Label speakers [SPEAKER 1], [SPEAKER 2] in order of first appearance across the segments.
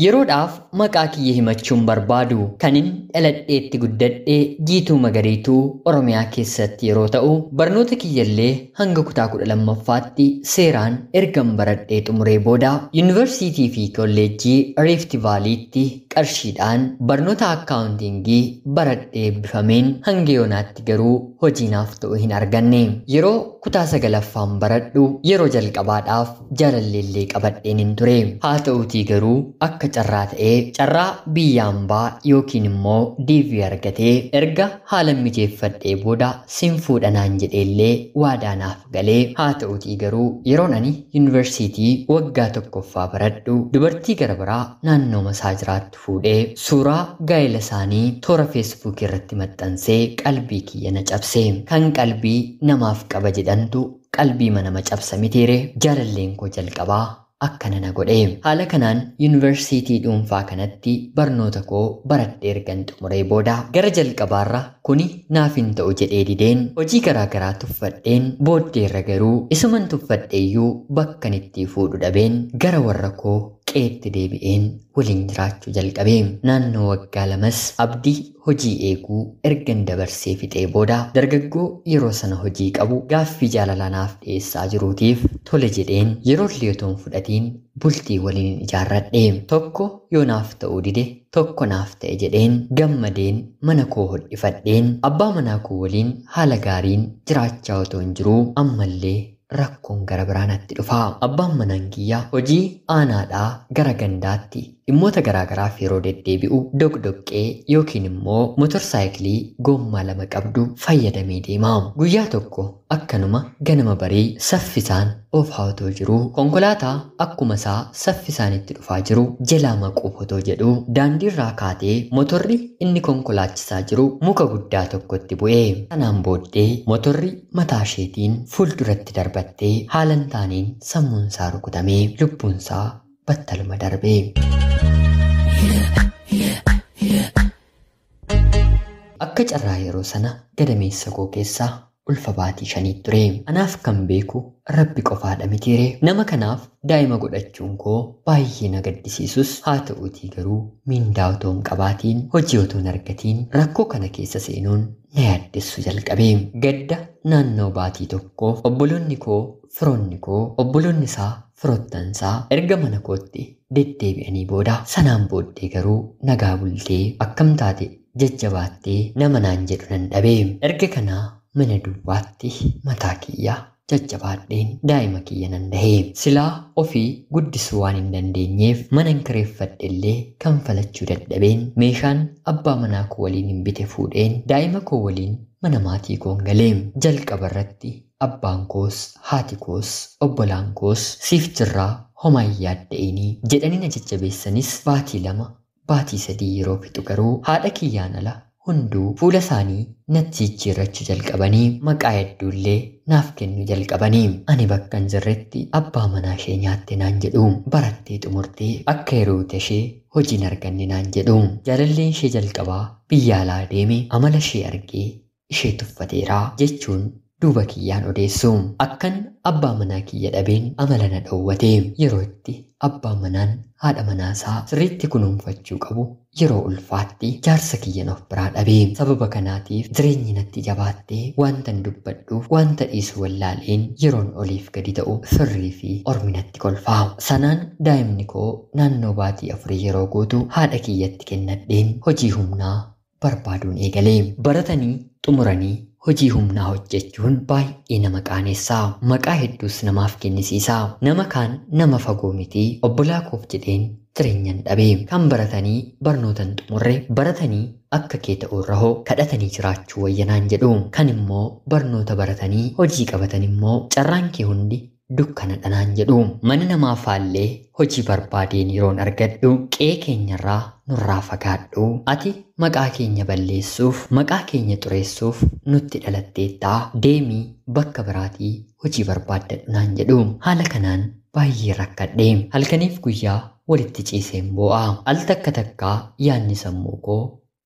[SPEAKER 1] Yeroodhaaf maqaa kiyya himachuun barbaadu kanin dhaladheetti guddadhee Jiituu Magariituu Oromiyaa keessatti yeroo ta'u, barnoota kiyyallee hanga kutaa 12ffaatti seeraan ergan baradhee xumuree booda yuunivarsiitii fi kolleejjii Riifti Vaaliitti qarshiidhaan barnoota akkaawuntiingii baradhee eebbifameen hanga yoonaatti garuu hojii naaf ta'u hin arganne. Yeroo kutaa sagalaffaan baradhu yeroo jalqabaadhaaf jaalalleellee qabadheen hin ture. Haa ta'uutii garuu akka carraa ta'ee carraa biyya hambaa yookiin immoo DV argatee erga haala mijeeffadhee booda sin fuudha naan jedheellee waadaa naaf galee, haa ta'uutii garuu yeroon ani yuunivarsiitii waggaa tokkoffaa baradhu dubartii gara biraa naannoo masaa jiraattu fuudhee suuraa gaa'ela isaanii toora feesbuukii irratti maxxansee qalbii kiyya na cabse. Kan qalbii namaaf qaba jedhantu qalbii nama cabsa mitiire, jaalalleen koo jalqabaa akkana na godhe. Haala kanaan yuunivarsiitii dhuunfaa kanatti barnoota koo baradhee ergan xumuree booda gara jalqabaarra kuni naaf hin ta'u jedhee dideen hojii garaa garaa tuffadheen, booddeerra garuu isuman tuffadheeyyuu bakkan itti fuudhu dhabeen gara warra koo qeetti deebi'een waliin jiraachuu jalqabe. Naannoo waggaa lamas abdii hojii eeguu ergan dabarsee fixee booda dargaggoo yeroo sana hojii qabu gaaffii jaalalaa naaf dhiyeessaa jiruutiif tole jedheen yeroo illee otoo hin fudhatiin bultii waliin ijaarradhe. Tokko yoo naaf ta'uu dide tokko naaf ta'e jedheen gammadeen mana koo hodhifadheen abbaa manaa koo waliin haala gaariin jiraachaa otoo hin jiruu ammallee rakkoon gara biraa natti dhufa. Abbaan manaan kiyya hojii aanaadhaa gara gandaatti dhimmoota garaa garaaf yeroo deddeebi'u doqdoqqee yookiin immoo motorsaayikilii gommaa lama qabdu fayyadamee deema. Guyyaa tokko akkanuma ganama barii saffisaan oofaa otoo jiruu konkolaataa akkuma isaa saffisaan itti dhufaa jiru jalaa maquuf otoo jedhu daandiirraa kaatee motorri inni konkolaachisaa jiru muka guddaa tokkotti bu'e. Sanaan booddee motorri mataa isheetiin fuulduratti darbattee haalan taaneen sammuun isaa rukutamee lubbuun isaa battaluma darbe. Akka carraa yeroo sana gadameessa koo keessaa ulfa baatii 5 ture. Anaaf kan beeku Rabbi qofaadha mitiire. Nama kanaaf daa'ima godhachuun koo baay'ee na gaddisiisus, haa ta'uutii garuu miindaa otoo hin qabaatiin hojii otoo hin argatiin rakkoo kana keessa seenuun na yaaddessu jalqabe. Gadda naannoo baatii tokkoof obboloonni koo, firoonni koo, obboloonni isaa, firoottan isaa erga mana kootti deddeebi'anii booda, sanaan booddee garuu nagaa bultee akkam taate jajjabaattee nama naan jedhu nan dhabe. Erga kanaa mana duwwaatti mataa kiyya jajjabaadheen daa'ima kiyya nan dahe. Silaa ofii guddisuu waan hin dandeenyeef mana hin kireeffadhe illee kanfalachuu dadhabeen meeshaan abbaa manaa koo waliin hin bite fuudheen daa'ima koo waliin mana maatii koon galee. Jalqaba irratti abbaan koos, haati koos, obbolaan koos siif jirraa, homaa hin yaadda'inii jedhanii na jajjabeessanis, baatii 2 baatii 3 yeroo fixu garuu haadha kiyyaan ala hunduu fuula isaanii natti jijjiirrachuu jalqabanii maqaa hedduullee naaf kennuu jalqabanii, ani bakka hin jirretti abbaa manaa ishee nyaatte naan jedhu, barattee xumurtee akka yeroo ishee hojiin arganne naan jedhu, jaalalleen ishee jalqabaa biyya alaa deeme amala ishee argee ishee tuffateera jechuun duuba kiyyaan odeessu. Akkan abbaa manaa kiyya dhabeen amala na dhoowwate. Yeroo itti abbaa manaan haadha manaasaa sirriitti kunuunfachuu qabu yeroo ulfaatti jaarsa kiyyan of biraa dhabe. Sababa kanaatiif jireenyi natti jabaattee wantan dubbadhuuf wanta dhiisu wallaaleen yeroon oliif gadi ta'u firrii fi ormi natti kolfaa. Sanaan daa'imni koo naannoo baatii 4 yeroo guutu haadha kiyyatti kennadheen hojii humnaa barbaaduun eegale. Baratanii xumuranii hojii humnaa hojjechuun baay'ee nama qaanessaa. Maqaa hedduus namaaf kennisiisaa. Nama kaan nama fagoo miti, obbolaa koof jedheen jireenyan dhabe. Kan baratanii barnootan xumurre baratanii akka kee ta'uurra hoo kadhatanii jiraachuu wayyanaan jedhu. Kan immoo barnoota baratanii hojii qabatan immoo carraan kee hundi dukkana dhanaan jedhu. Mana namaa faallee hojii barbaadeen yeroon argadhu qe'ee keenyarraa nurraa fagaadhu, ati maqaa keenya balleessuuf maqaa keenya xureessuuf nutti dhalatteettaa, deemii bakka biraatii hojii barbaaddadhu naan jedhu. Haala kanaan baay'ee rakkadhe. Halkaniif guyyaa walitti ciiseen boo'a. Al takka takkaa yaadni sammuu koo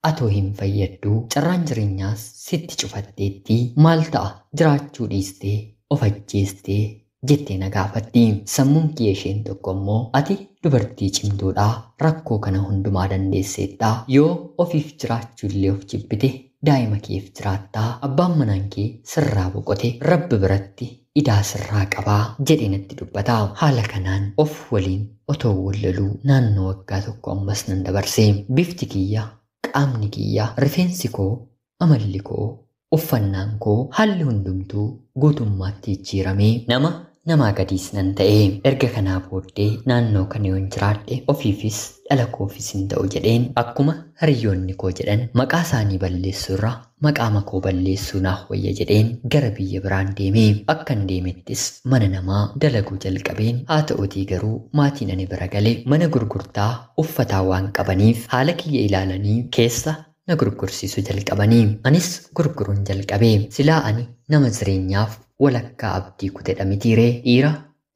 [SPEAKER 1] atoo hin fayyaddu, carraan jireenyaas sitti cufatteetti, maal ta'a jiraachuu dhiistee of ajjeestee Jettee na gaafatti. Sammuun kiyya isheen tokko immoo ati dubartii cimtuudha, rakkoo kana hundumaa dandeesseetta, yoo ofiif jiraachuu illee of jibbite daa'ima keef jiraattaa, abbaan manaan kee sirraa boqote rabbi biratti idaa sirraa qabaa jedhee natti dubbata. Haala kanaan of waliin otoo wal loluu naannoo waggaa tokko ammas nan dabarse. Bifti kiyya, qaamni kiyya, rifeensi koo, amalli koo, uffannaan koo, haalli hundumtuu guutummaatti jijjiiramee nama namaa gadiis nan ta'e. Erga kanaa booddee naannoo kana yoon jiraadhe ofiifis dhala koofis hin ta'u jedheen akkuma hiriyoonni koo jedhan maqaa isaanii balleessuurra maqaa makoo balleessuu naaf wayya jedheen gara biyya biraan deeme. Akkan deemettis mana namaa dalaguu jalqabeen. Haa ta'utii garuu maatiin ani bira gale mana gurgurtaa uffataa waan qabaniif haala kiyya ilaalanii keessa na gurgursiisuu jalqabanii. Anis gurguruun jalqabe. Silaa ani nama jireenyaaf walakkaa abdii kutedha mitiiree dhiira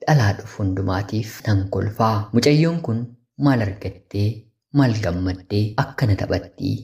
[SPEAKER 1] dhalaa dhufu hundumaatiif nan kolfaa. Mucayyoon kun maal argattee maal gammaddee akkana taphattii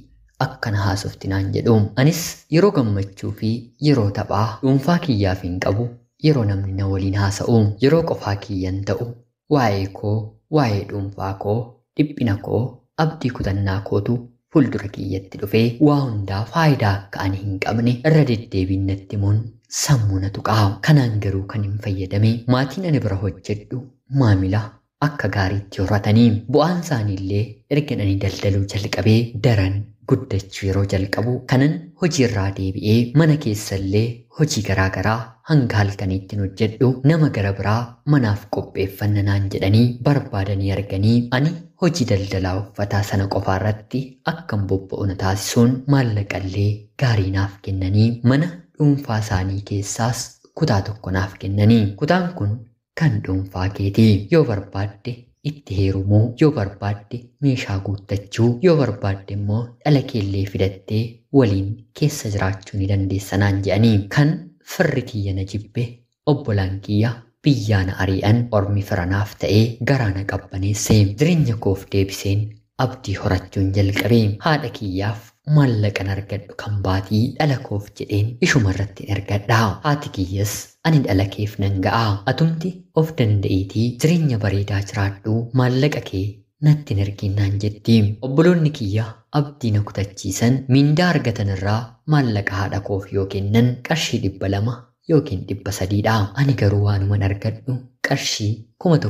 [SPEAKER 1] akkana haasofti naan jedhu. Anis yeroo gammachuu fi yeroo taphaa dhuunfaa kiyyaaf hin qabu, yeroo namni na waliin haasa'u, yeroo qofaa kiyyan ta'u waa'ee koo, waa'ee dhuunfaa koo, dhiphina koo, abdii kutannaa kootu fuuldura kiyyatti dhufee waa hundaa faayidaa akka ani hin qabne irra deddeebiin natti himuun sammuu na tuqaa. Kanaan garuu kan hin fayyadame maatiin ani bira hojjedhu maamila akka gaariitti horatanii bu'aan isaaniillee erga ani daldaluu jalqabee daran guddachuu yeroo jalqabu kanan hojiirraa deebi'ee mana keessallee hojii garaagaraa hanga halkaniitti hojjedhu nama gara biraa manaaf qopheeffanna naan jedhanii barbaadanii arganii ani hojii daldalaa uffataa sana qofaarratti akkan bobba'u na taasisuun maallaqallee gaarii naaf kennanii mana dhuunfaa isaanii keessaas kutaa tokko naaf kennanii. Kutaan kun kan dhuunfaa keetii, yoo barbaadde itti heerumuu, yoo barbaadde meeshaa guuttachuu, yoo barbaadde immoo dhala keellee fidattee waliin keessa jiraachuu ni dandeessa naan jedhanii. Kan firri kiyya na jibbe, obbolaan kiyya biyyaa na ari'an, ormi firanaaf ta'ee garaa na qabbaneesse. Jireenya koof deebiseen abdii horachuun jalqabe. Haadha kiyyaaf maallaqan argadhu kan baatii dhala koof jedheen ishuma irratti ergadha. Haati kiyyas ani dhala keef nan ga'a, atumti of danda'iitii jireenya bareedaa jiraadhu, maallaqa kee natti hin ergin naan jetti. Obboloonni kiyya abdii na kutachiisan mindaa argatan irraa maallaqa haadha koof yoo kennan qarshii 200 yookiin 300dha. Ani garuu waanuman argadhu qarshii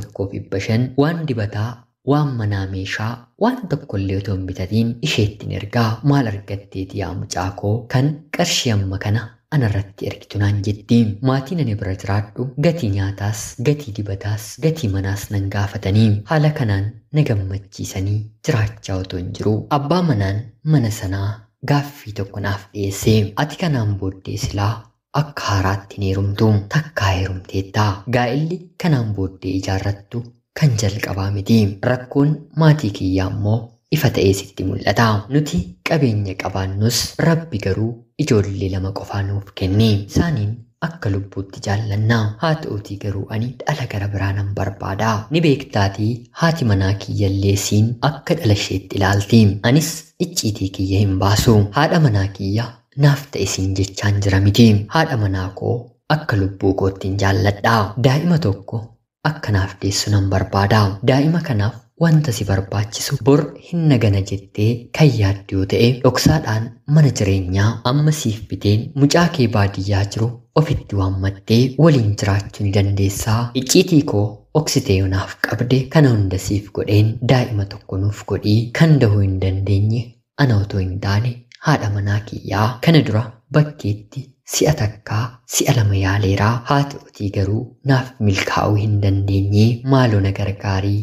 [SPEAKER 1] 1500 waan dibataa, waan manaa, meeshaa waan tokkollee otoo hin bitatiin isheettiin ergaa. Maal argatteeti yaa mucaa koo kan qarshii amma kana anarratti ergitu naan jetti. Maatiin ani bira jiraadhu gatii nyaataas, gatii dibataas, gatii manaas nan gaafatanii haala kanaan na gammachiisanii jiraachaa otoo hin jiru abbaa manaan mana sanaa gaaffii tokko naaf dhiyeesse. Ati kanaan booddee silaa akka haaraatti hin heerumtu, takkaa heerumteetta. Gaa'illi kanaan booddee ijaarrattu kan jalqabaa miti. Rakkoon maatii kiyyaa immoo ifa ta'ee sitti mul'ata. Nuti qabeenya qabaannus rabbi garuu ijoollee lama qofaa nuuf kenne. Isaaniin akka lubbuutti jaallanna. Haa ta'uutii garuu ani dhala gara biraa nan barbaada. Ni beektaatii haati manaa kiyyallee siin akka dhala isheetti ilaalti. Anis icciitii kiyya hin baasu. Haadha manaa kiyya naaf ta'e siin jechaan jira miti. Haadha manaa koo akka lubbuu koottiin jaalladha. Daa'ima tokko akka naaf deessu nan barbaada. Daa'ima kanaaf wanta si barbaachisu bor hin nagana jettee kan yaaddu yoo ta'e dhoksaadhaan mana jireenyaa amma siif biteen mucaa kee baadiyyaa jiru ofitti waammattee waliin jiraachuu ni dandeessaa. Icciitii koo oksitee yoo naaf qabde kana hunda siif godheen daa'ima tokko nuuf godhii kan dahuu hin dandeenye ana otoo hin taane haadha manaa kiyyaa. Kana dura bakkeetti si'a takkaa si'a lama yaaleeraa, haa ta'utii garuu naaf milkaa'uu hin dandeenye, maaloo na gargaarii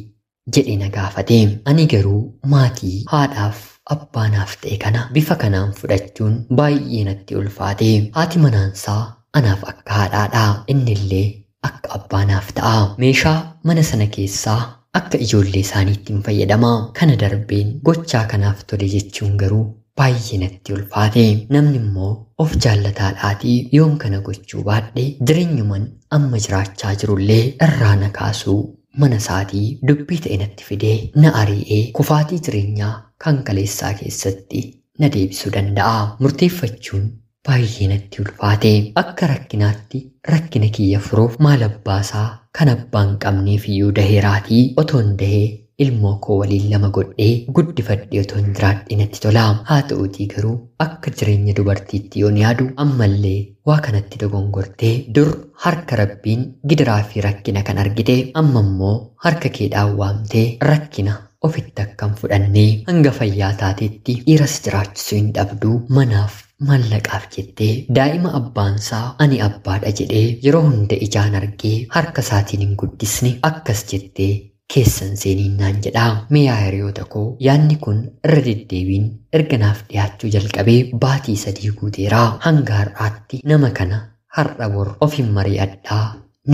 [SPEAKER 1] jedhe na gaafate. Ani garuu maatii haadhaaf abbaa naaf ta'e kana bifa kanaan fudhachuun baay'ee natti ulfaate. Haati manaansaa anaaf akka haadhaadha, innillee akka abbaa naaf ta'a. Meeshaa mana sana keessaa akka ijoollee isaaniitti hin fayyadama. Kana darbeen gochaa kanaaf tole jechuun garuu baay'ee natti ulfaate. Namni immoo of jaallataadhaatii yoon kana gochuu baadhe jireenyuman amma jiraachaa jirullee irraa na kaasuu mana isaatii dubbii ta'e natti fidee na ari'ee kufaatii jireenyaa kan kaleessaa keessatti na deebisuu danda'a. Murteeffachuun baay'ee natti ulfaate. Akka rakkinaatti rakkina kiyya furuuf maal abbaasaa kan abbaan qabneef iyyuu daheeraatii otoon dahee ilmoo koo waliin lama godhee guddifadhee otoon jiraadhe natti tola. Haa ta'uutii garuu akka jireenya dubartiitti yoon yaadu ammallee waa kanatti dogongortee dur harka rabbiin gidiraa fi rakkina kan argite amma immoo harka keedhaan waamtee rakkina ofitti akkam fudhannee hanga fayyaa taatetti dhiiras jiraachisuu hin dhabduu manaaf maallaqaaf jettee daa'ima abbaansaa ani abbaadha jedhee yeroo hunda ijaan argee harka isaatiin hin guddisne akkas jettee keessan seeniin naan jedhaa. Mee yaa hiriyoota koo, yaadni kun irra deddeebiin erga naaf dhiyaachuu jalqabee baatii 3 guuteeraa. Hanga har'aatti nama kana har'a bor ofin mari'adhaa,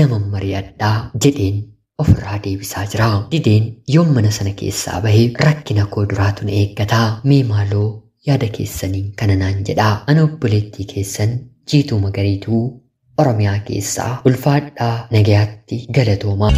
[SPEAKER 1] naman mari'adhaa jedheen ofirraa deebisaa jira. Dideen yoon mana sana keessaa bahee rakkina koo duraatu na eeggataa. Mee maaloo yaada keessaniin kana naan jedhaa. Ana obboleettii keessan Jiituu Magariituu Oromiyaa keessaa. Ulfaadhaa, nagayaatti, galatoomaa.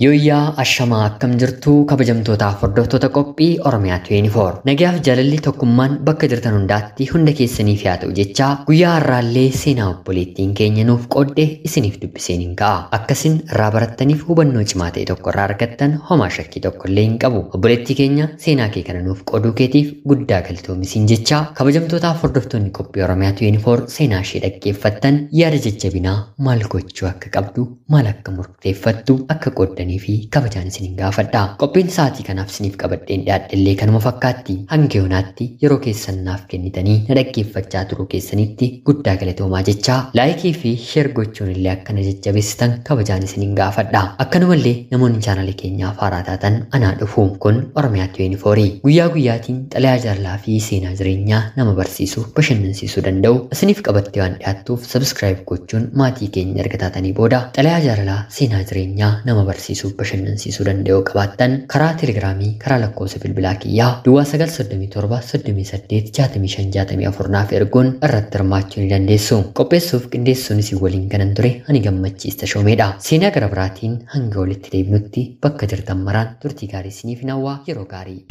[SPEAKER 1] Yooyyaa ashamaa, akkam jirtu kabajamtootaaf hordoftoota qophii Oromiyaa 24. Nagayaaf jaalalli tokkummaan bakka jirtan hundaatti hunda keessaniif haa ta'u jechaa, guyyaa har'aallee seenaa obboleettiin keenya nuuf qoodde isiniif dubbiseen hin ka'a. Akkasin irraa barattaniif hubannoo cimaa ta'e tokko irraa argattan homaa shakkii tokko illee hin qabu. Obboleettii keenya, seenaa kee kana nuuf qooduu keetiif guddaa galatoomisiin jechaa, kabajamtootaaf hordoftoonni qophii Oromiyaa 24 seenaa ishee dhaggeeffattan yaada jajjabinaa maal gochuu akka qabdu, maal akka murteeffattu akka qooddanii fi kabajaan isinin gaafadha. Qophiin sa'aatii kanaaf isiniif qabadheen dhiyaadhellee kanuma fakkaatti. Hanga yoonaatti yeroo keessan naaf kennitanii na dhaggeeffachaa turuu keessanitti guddaa galatoomaa jechaa, laayikii fi sheer gochuun illee akka na jajjabeessitan kabajaan isinin gaafadha. Akkanumallee namoonni chaanalii keenyaaf haaraa taatan anaa dhufu. Kun Oromiyaa 24 guyyaa guyyaatiin xalayaa jaalalaa fi seenaa jireenyaa nama barsiisuu bashannansiisuu danda'u isiniif qabattee waan dhiyaattuuf subscribe gochuun maatii keenya erga taatanii booda xalayaa jaalalaa seenaa jireenyaa nama barsiisuu bashannansiisuu danda'u qabaattan karaa telegiraamii, karaa lakkoofsa bilbilaa kiyyaa duwwaa 937 38 65 64 naaf erguun irratti hirmaachuu ni dandeessu. Qopheessuuf qindeessuun isin waliin kanan ture ani Gammachiista Shoomeedha. Seenaa gara biraatiin hanga walitti deebinutti bakka jirtan maraan turtii gaarii isiniif hawwaa, yeroo gaarii.